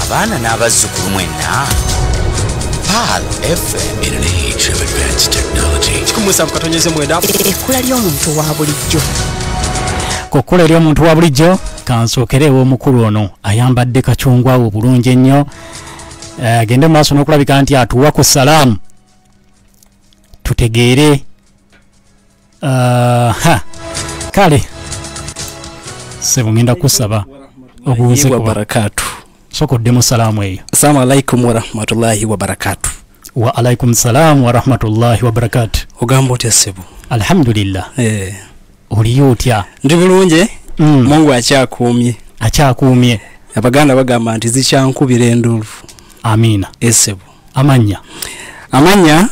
Abaana n'abazzukulu mwenna, Pearl FM. In an age of advanced technology. 17.9. Ekkula ly'omuntu wa bulijjo. Ku kkula ery'omuntu wa bulijjo, kansookere ew'omukulu ono ayambadde kacungwa obulungi ennyo. Agende mu maaso n'okulabika nti atuwa ku salaamu tutegeere. Ha kale sebo, ngenda kusaba obuuze wa ku barakatu. Sokoddemu salaamu eyo. Assalamu alaikum warahmatullahi wabarakatu. Wa alaikum salaam wa rahmatullahi wa barakatu. Ogamba otya ssebo? Alhamdulillah. Oliyo otya? Ndi bulungi. Mungu akyakuumye. Akyakuumye. Abaganda bagamba nti zikyankubira enduulu. Amiina. Essebo. Amannya? Amannya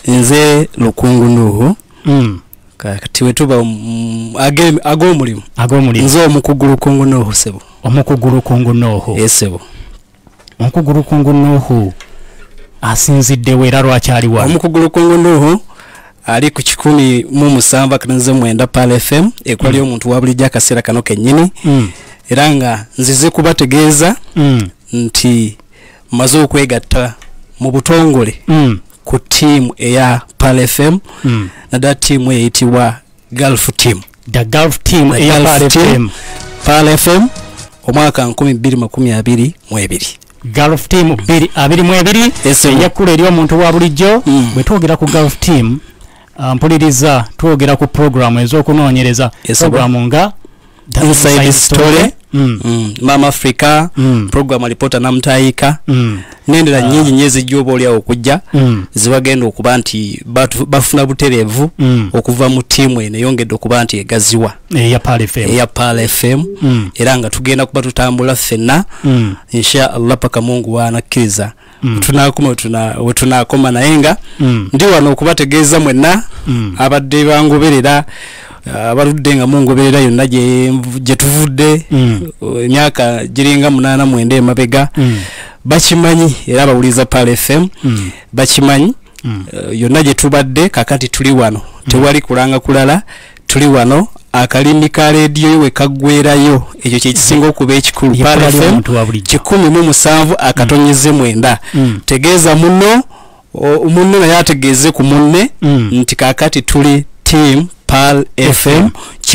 nze Lukungu Nuhu. Kati wetuba ag'omulimu. Ag'omulimu. Nze omukugu Lukungu Nuhu ssebo. Omukugu Lukungu Nuhu. Essebo. Omukugu Lukungu Nuhu asinziddewo era lwakyali wano? Omukugu Lukungu Nuhu ali ku 107.9 Pearl FM, ekkula ly'omuntu wa bulijjo akaseera kano kennyini. Era nga nzize kubategeeza nti mmaze okwegatta mu butongole ku ttiimu eya Pearl FM, naddala ttiimu eyitibwa Gulf Team. The Gulf Team The eya Gulf Pearl Team. FM. Pearl FM omwaka 2022. Gulf Team 2022 Ese. Eyekkula ery'omuntu wa bulijjo. Bwe twogera ku Gulf Team, mpuliriza twogera ku programu ez'okunoonyereza. Ese. Programu nga The Inside Story, Mama Africa, program alipota namutayika, n'endala nnyingi nnyo ezijja oba oliawo okujja, zibagenda okuba nti bafuna butereevu okuva mu ttiimu eno eyongedde okuba nti egaziwa. Eya Pearl FM. Eya Pearl FM. Era nga tugenda kuba tutambula ffenna, insha Allah, paka Mungu wanakkiriza. Tunaakoma we tunaakoma, naye nga ndi wano okubategeeza mwenna abadde bangoberera, abaludde nga mungoberera yonna gye tuvudde, emyaka giringa 89 emabega, bakimanyi era abawuliriza Pearl FM bakimanyi. Yonna gye tubadde, kakati tuli wano, tewali kulanga kulala, tuli wano. Akalimi ka leediyo we kaggwerayo, ekyo kye kisinga okuba ekikulu. Ye Pearl kkula FM ly'omuntu wa bulijjo. 107.9. Tegeeza munno, munno naye ategeeze ku munne nti kaakati tuli team Pearl FM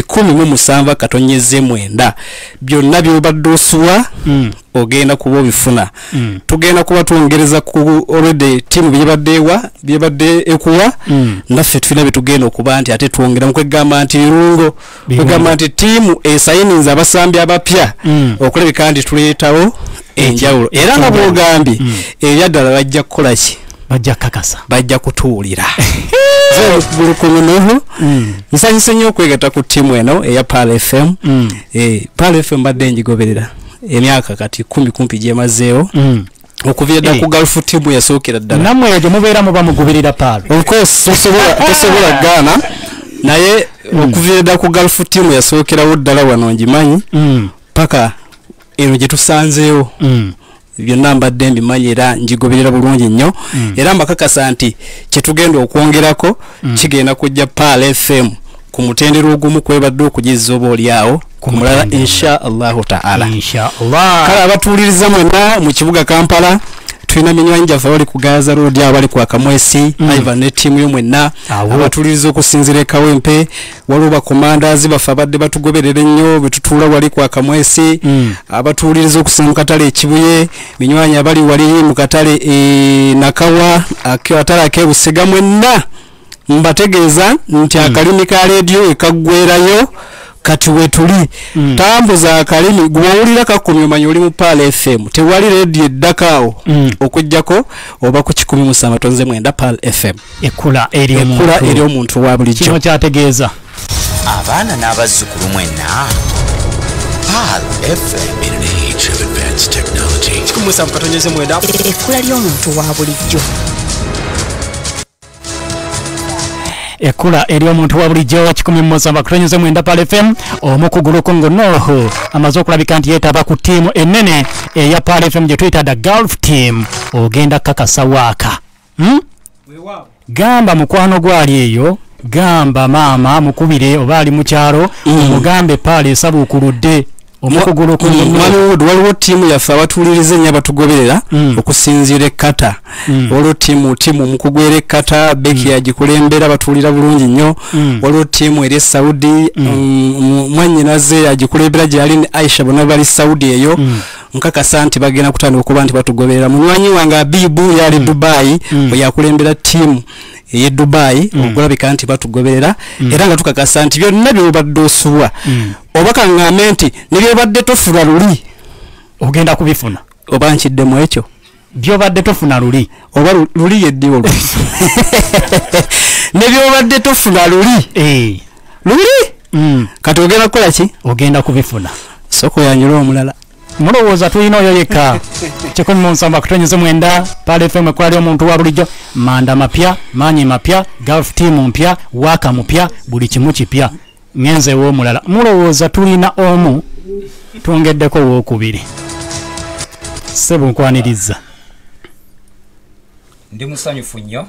107.9. Byonna by'obadde osuwa ogenda kuba obifuna. Tugenda kuba twongereza ku already ttiimu byebadde ewa, byebadde ekuwa, naffe tulina bye tugenda okuba nti ate twongera mu kwegamba nti birungo, Birungo. kwegamba nti ttiimu esayininze abasambi abapya okulabika nti tuleetawo enjawulo. Era nga bw'ogambye, ebyaddala bajja kukola ki? Bajja kukakasa. Bajja kutuwulira. Lukungu Nuhu, nsanyuse nnyo okwegatta ku ttiimu eno eya Pearl FM. Pearl FM mbadde ngigoberera emyaka kati 10 kumpi gyemazeewo. Okuviira ddala ku Gulf Team yasookera ddala. Nammwe eyo gye mubeera muba mugoberera Pearl. Of course, tosobola kugaana, naye okuviira ddala ku Gulf Team yasookerawo ddala wano ngimanyi, paka eno gye tusanzeewo. Byonna mbadde mbimanyi era ngigoberera bulungi nnyo. Era mbakakasa nti kye tugenda okwongerako kigenda kujja Pearl FM ku mutendera ogumu kwebadde okugizza oba oli awo ku mulala, mutendera. Insha Allahu taala. Insha Allah. Kale abatuwuliriza mwenna mu kibuga Kampala, tulina minywanyi gyaffe abali ku Gaza Road, abali ku Akamwesi, Ivan ne ttiimu yo mwenna. Awo. Abatuwuliriza okusinziira e Kawempe, waliwo bakomandazi baffe abadde batugoberera ennyo bwe tutuula wali ku Akamwesi. Abatuwuliriza okusinga mu katale e Kibuye, minywanyi abali wali mu katale e Nakawa, akatale ak'e Busega, mwenna mbategeeza nti akalimi ka leediyo ekaggwerayo kati wetuli. Tambuza akalimi, gw'owulira kakumye omanya oli mu Pearl FM. Tewali leediyo eddako awo okuggyako oba ku 107.9 Pearl FM. Ekkula ery'omuntu. Ekkula ery'omuntu wa bulijjo. Kino kyategeeza. Abaana n'abazzukulu mwenna, Pearl FM. In an age of advanced technology. 17.9. Ekkula ly'omuntu wa bulijjo. Ekkula ery'omuntu wa bulijjo 107.9 Pearl FM. Omukugu Lukungu Nuhu amaze okulabika nti yeetaba ku ttiimu ennene eya Pearl FM gye tuyita the Gulf Team. Ogenda kakasa waaka. Gamba mukwano gwali eyo, gamba maama mukubire oba ali mu kyalo, omugambe Pearl esabuukuludde. Omukugulu ku waliwo ttiimu yaffe abatuwuliriza ennyo abatugoberera okusinziira ekkata. Waliwo ttiimu omukugwera ekkata Beki agikulembera, batuwulira bulungi nnyo. Waliwo ttiimu eri e Saudi, mwannyinaze agikulembera gyali ne Aisha, bonna bali Saudi eyo. Nkakasa nti bagenda kutandika okuba nti batugoberera. Munywanyi wange Abibu yali Dubai, oyakulembera ttiimu eye Dubai, okulabika nti batugoberera. Era nga tukakasa nti byonna byobadde osubwa, oba kaŋŋambe nti ne byobadde tofuna luli ogenda kubifuna. Oba nkiddemu ekyo, byobadde tofuna luli, oba luli yeddi olwo ne byobadde tofuna luli luli kati ogenda kukola ki? Ogenda kubifuna. Soko yanjula omulala. Mulowooza tulina oyo yekka. 179 Pale FM ekwali omuntu wa bulijjo. Manda mapya, maanyi mapya, Gulf team mpya, waka mupya, buli kimu kipya. Ngenze w'omulala. Mulowooza tulina omu, twongeddeko wookubiri. Ssebo nkwaniriza. Ndi musanyufu nnyo.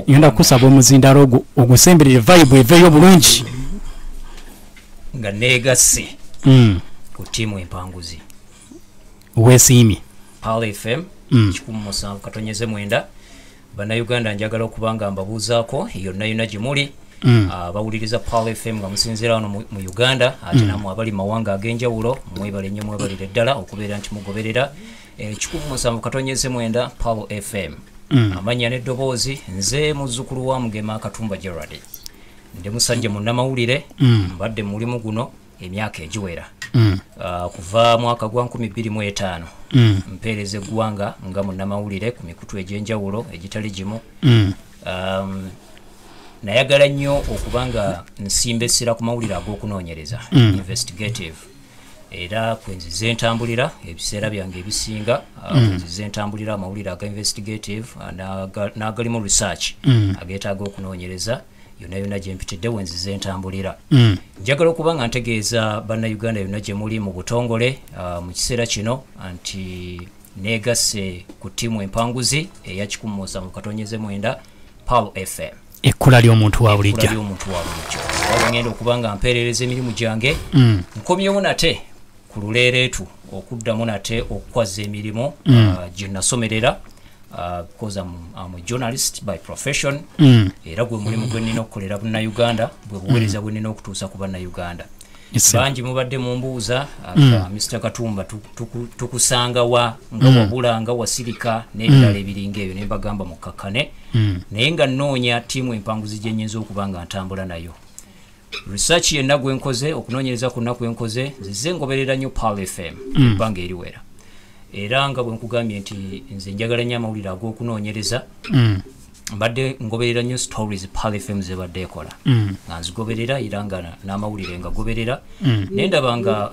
Ngenda kusaba omuzindaalo ogwo ogusemberere vibe eveeyo bulungi. Nga neegasse ku ttiimu empanguzi. Weesiimye. Pearl FM 107.9. Bannayuganda njagala okuba nga mbabuuzaako yonna yonna gye muli. Abawuliriza Pearl FM nga musinziira wano mu Uganda, ate nammwe abali mawanga ag'enjawulo, mwebale nnyo, mwebalire ddala okubeera nti mugoberera 107.9 Pearl FM. Amannya n'eddoboozi, nze muzzukulu wa Mugema Katumba Gerald. Ndi musajja munnamawulire, mbadde mu mulimu guno emyaka egiwera. Kuva mwaka gwa 2005 mpeereza eggwanga nga munnamawulire ku mikutu egy'enjawulo egitali gimu. Nayagala nnyo okuba nga nsimba essira ku mawulire ag'okunoonyereza, investigative. Era kwe nzize ntambulira ebiseera byange ebisinga, kwe nzize ntambulira amawulire aga investigative n'agalimu research ageetaaga okunoonyereza. Yonna yonna gye mpitidde we nzize ntambulira. Njagala okuba nga ntegeeza bannayuganda yonna gye muli mu butongole mu kiseera kino nti neegasse ku ttiimu empanguzi eya 179 Pearl FM. Ekkula ly'omuntu wa bulijjo. Ekkula ly'omuntu wa bulijjo. Wabwe ngenda okuba nga mpeerereza emirimu gyange. Nkomyewo nate ku luleereetu okuddamu nate okukwazza emirimu gye nasomerera, because I'm a journalist by profession. Era gwe mulimu gwe nnina okukolera bannayuganda, bwe buweereza bwe nnina okutuusa ku bannayuganda. Bangi mubadde mumbuuza, Mr. Katumba tukusanga wa, nga wabula, nga wasirika n'ebirala ebiringa ebyo, ne mbagamba mukkakkane. Naye nga nnoonya ttiimu empanguzi gye nnyinza okuba nga ntambula nayo. Research yenna gwe nkoze, okunoonyereza kwonna kwe nkoze, nzize ngoberera nnyo Pearl FM ebbanga eriwera. Era nga bwe nkugambye nti nze njagala nnyo amawulire ag'okunoonyereza, mbadde ngoberera nnyo stories Pearl FM zebadde ekola. Nga nzigoberera era nga n'amawulire nga goberera. Naye ndaba nga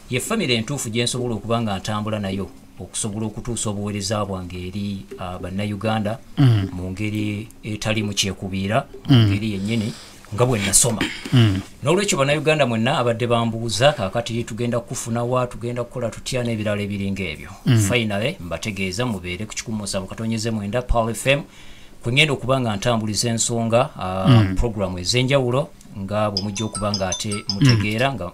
ye famire entuufu gye nsobola okuba nga ntambula nayo okusobola okutuusa obuweereza bwange eri bannayuganda mu ngeri etalimu kyekubiira, mu ngeri yennyini nga bwe nasoma. N'olwekyo bannayuganda mwenna abadde bambuuza kaakati tugenda kufuna wa, tugenda kukola tutya n'ebirala ebiringa ebyo. Finally mbategeeza mubeere ku 179 Pearl FM kwe ngenda okuba nga ntambuliza ensonga, programu ez'enjawulo nga bwe mujja okuba nga ate mutegeera nga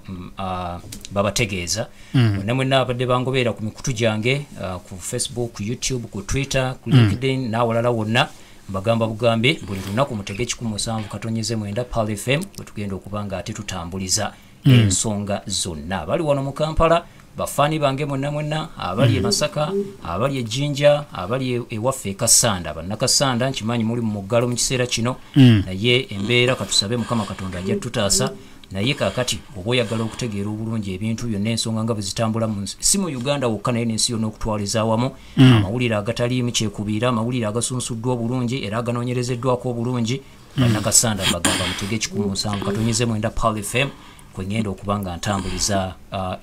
babategeeza. Mwenna mwenna abadde bangoberera ku mikutu gyange, ku Facebook, ku YouTube, ku Twitter, ku LinkedIn n'awalala wonna, mbagamba bugambi buli lunaku mutege 179 Pearl FM bwe tugenda okuba nga ate tutambuliza ensonga zonna. Abali wano mu Kampala, bafaani bange mwenna mwenna, abali e Masaka, abali e Jinja, abali ewaffe e Kassanda, bannakasanda nkimanyi muli mu muggalo mu kiseera kino, naye embeera katusabe Mukama Katonda ajja tututaasa. Naye kaakati oba oyagala okutegeera obulungi ebintu byonna, ensonga nga bwe zitambula mu nsi, si mu Uganda wokka naye n'ensi yonna okutwaliza awamu, amawulire agataliimu kyekubiira, amawulire agasunsuddwa obulungi era aganoonyerezeddwako obulungi, bannakasanda mbagamba mutege 179 Pearl FM kwe ngenda okuba nga ntambuliza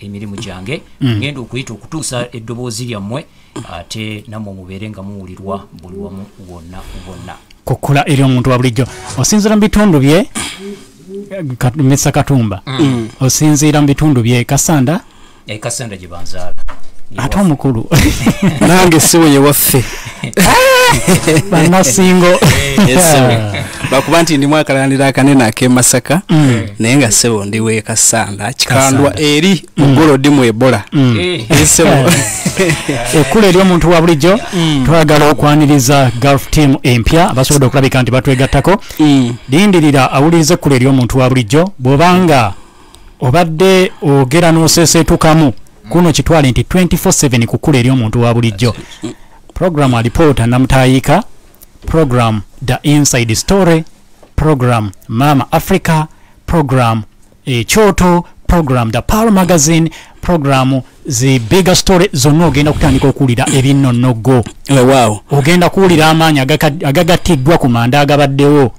emirimu gyange. Ngenda okuyita okutuusa eddoboozi lyammwe ate nammwe mubeere nga muwulirwa buli wamu wonna wonna. Kukkula eri omuntu wa bulijjo. Osinziira mu bitundu bye Mr. Katumba, osinziira mu bitundu bye Kasanda? Kasanda gye banzaala. Ate omukulu nange siwe yewaffe. Bannasingo. Bakuba nti ndimu akalandira akanene ak'e Masaka, naye nga ssebo ndi w'e Kassanda, Kikandwa eri Mugolodi mu Ebola. Ssebo. Ekkula ery'omuntu wa bulijjo, twagala okwaniriza Gulf team empya abasobodde okulabika nti batwegattako. Lindirira awulirize ekkula ery'omuntu wa bulijjo. Bw'obanga obadde ogera n'oseeseetukamu, kuno kitwale nti 24/7 ku kkula ery'omuntu wa bulijjo. Program Alipoota Namutayika, program The Inside Story, program Mama Africa, program Ekyoto, program The Pearl Magazine, program The Bigger Story, zonna ogenda kutandika okuwulira ebinnonogo. Wow. Ogenda kuwulira amaanyi agagattiddwa ku manda agabaddewo.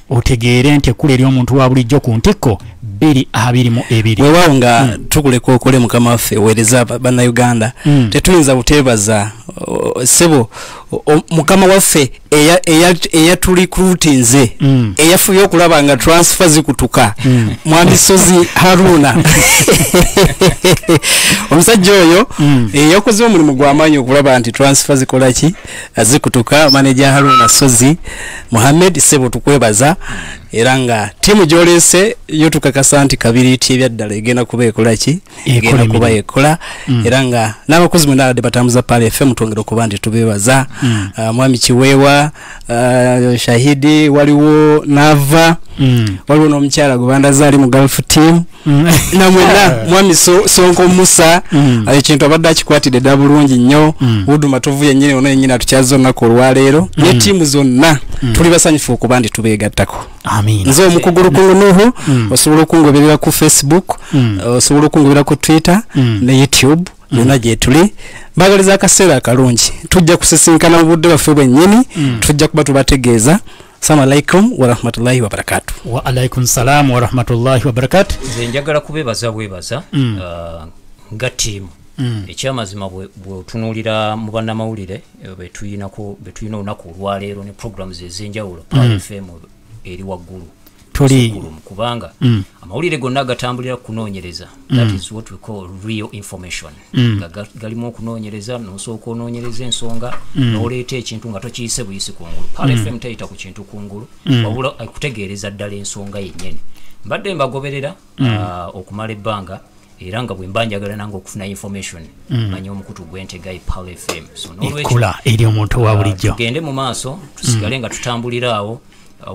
Otegeere nti ekkula ery'omuntu wa bulijjo ku ntikko 2022. Weewaawo nga tukuleka okole mukama waffe weereza bannayuganda, tetuyinza buteebaza ssebo mukama waffe eyatulikrutinze, eyafubye okulaba nga transfer zikutuka, Mwami Sozi Haruna. Omusajja oyo yakoze omulimu gw'amaanyi okulaba nti transfer zikola ki, zikutuka. Manager Haruna Sozi Muhammed, ssebo tukwebaza, era nga ttiimu gy'oleese yo tukakasa nti kabiriiti ebyaddala egenda kuba ekola ki, egenda kuba ekola. Era nga n'abakozi mwenna abadde batambuza Pearl FM twongera okuba nti tubeebaza. Mwami Kiweewa, Shahidi, waliwo Nava, waliwo n'omukyala gwe bandaze ali mu Gulf team, namwenna Mwami Sonko Musa, ekintu abadde akikwatidde ddala bulungi nnyo. Wudu Matovu yennyini ono yennyini atukyaza olunaku olwaleero, ne ttiimu zonna tuli basanyufu okuba nti tubeegattako. Amiina. Nze omukugulukulu Nuhu, osobola okungoberera ku Facebook, osobola okungoberera ku Twitter ne YouTube, yonna gye tuli. Mbagaliza akaseera akalungi, tujja kusisinkana mu budde bwaffe bwennyini, tujja kuba tubategeeza. Assalamu alaikum warahmatullahi wabarakatuh. Wa alaikum salam warahmatullahi wabarakatuh. Nze njagala kubeebaza bwebaza nga ttiimu. Ekyamazima bw'otunuulira mu bannamawulire betulina olunaku olwaleero ne programs ez'enjawulo, Pearl FM eri waggulu tuli kubanga amawulire gonna agatambulira kunoonyereza. That is what we call real information. Nga galimu okunoonyereza, n'osooka onoonyereza ensonga, n'oleeta ekintu nga tokiyise buyisi kungulu. Pearl FM teyita ku kintu kungulu, wabula ekutegeereza ddala ensonga yennyini. Mbadde mbagoberera okumala ebbanga, era nga bwe mba njagala nange okufuna information, manya omukutu gwentega e Pearl FM. So n'olwekyo ekkula ery'omuntu wa bulijjo, tugende mu maaso, tusigale nga tutambulira awo.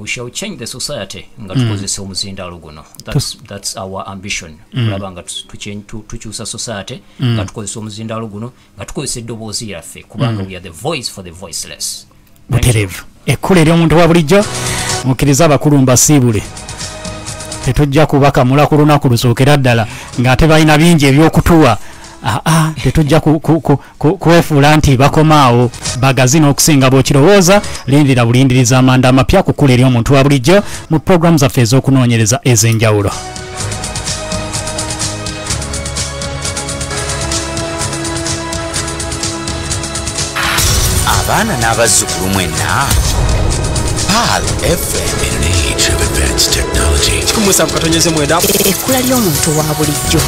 We shall change the society nga tukozesa omuzindaalo guno. That's our ambition. Kulaba nga tukyusa society nga tukozesa omuzindaalo guno, nga tukozesa eddoboozi lyaffe, kubanga we are the voice for the voiceless. Butereevu. Ekkula ery'omuntu wa bulijjo, mukkirize abakulu mbasiibule. Tetujja kubakamula ku lunaku lusookera ddala ng'ate balina bingi ebyokutuwa. Tetujja kwefuula nti bakomaawo bagazi n'okusinga bw'okirowooza. Lindira bulindiriza amanda amapya ku kkula ery'omuntu wa bulijjo mu pulogulaamu zaffe ez'okunoonyereza ez'enjawulo. Abaana n'abazzukulu mwenna, Pearl FM. In an age of advanced technology. 17.9. Ekkula ly'omuntu wa bulijjo.